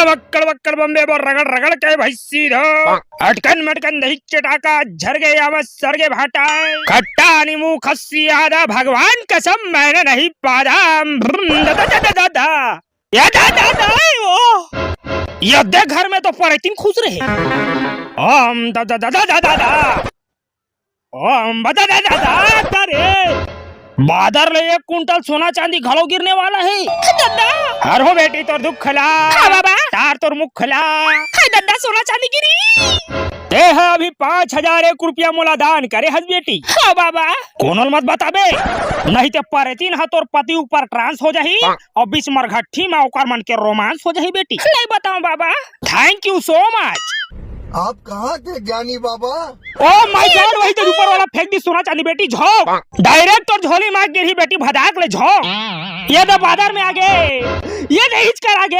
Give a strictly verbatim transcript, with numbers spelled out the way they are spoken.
वक्कड़ वक्कड़ बम्बे बर रगड़ रगड़ के भैंसी धो। अटकन मटकन दही चटाका झर गए आवा सरगे भाटा। खट्टा नींबू खस्सी आदा भगवान कसम मैंने नहीं पादा। भ्रम दा दा दा दा दा। या दा दा दा, ए ओ। ये दे घर में तो परेतिन खुश रहे। ओम दा दा दा दा दा दा दा। ओम बदा दा दा दा दा रे। बादर ले एक कुंटल सोना चांदी घलो गिरने वाला है। ददा। हर हो बेटी तोर दुख ला। हाँ बाबा। तार तोर मुख ला। हाय ददा, सोना चांदी गिरी। ते ह अभी पाँच हजार एक रुपया मोला दान करे हस बेटी। हाँ बाबा। कोनो ल मत बताबे, नहीं ते परेतिन ह तोर पति ऊपर ट्रांस हो जाही और बीच मरघट्ठी में ओकर मन के रोमांस हो जाही बेटी। नहीं बताऊं बाबा। Thank you so much। आप कहाँ थे ज्ञानी बाबा? Oh my God, वही तो ऊपर वाला फेंक दी सोना चांदी बेटी, झोंक। Direct तोर झोली मार गिरही बेटी, भदाक ले झोंक। ये तो बादर में आगे, ये तो हिचकर आगे।